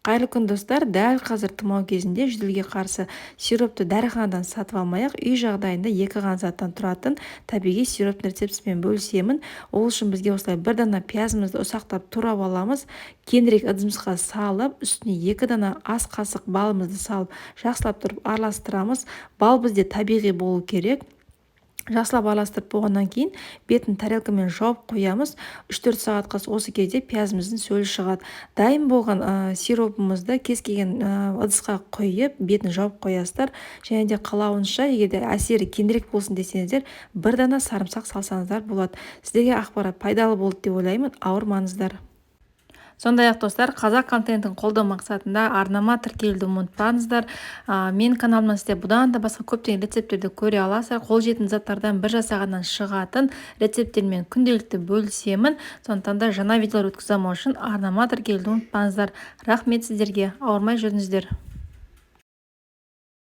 Қайырлы күн, достар! Дәл қазір тұмау кезінде жөтелге қарсы сиропты дәріханадан сатып алмай-ақ, үй жағдайында екі ғана заттан тұратын табиғи сироптың рецептісімен бөлісемін. Ол үшін бізге осылай бір дана пиязымызды ұсақтап турап аламыз. Кеңірек ыдысымызға салып, үстіне 2 дана ас қасық балымызды салып, жақсылап тұрып араластырамыз. Бал бізде табиғи болу керек. Жақсылап араластырып болғаннан кейін бетін тарелкамен жауып қоямыз. 3-4 сағатқа. Осы кезде пиязымыздың сөлі шығады. Дайын болған сиропымызды кез келген ыдысқа құйып, бетін жауып қоясыздар. Және де қалауынша, егер де әсері кеңірек болсын десеңіздер, бір дана сарымсақ салсаңыздар болады. Сіздерге ақпарат пайдалы болды деп ойлаймын. Ауырмаңыздар. Сондай-ақ, достар, қазақ контентін қолдау мақсатында арнама тіркелуді ұмытпаңыздар. Менің каналымнан сіздер бұдан да басқа көптеген рецепттерді көре аласыздар. Қолжетімді заттардан бір жасағаннан шығатын рецепттермен күнделікті бөлісемін. Сондықтан да жаңа видеолар өткізе алмау үшін арнама тіркелуді ұмытпаңыздар. Рахмет сіздерге, ауырмай жүріңіздер.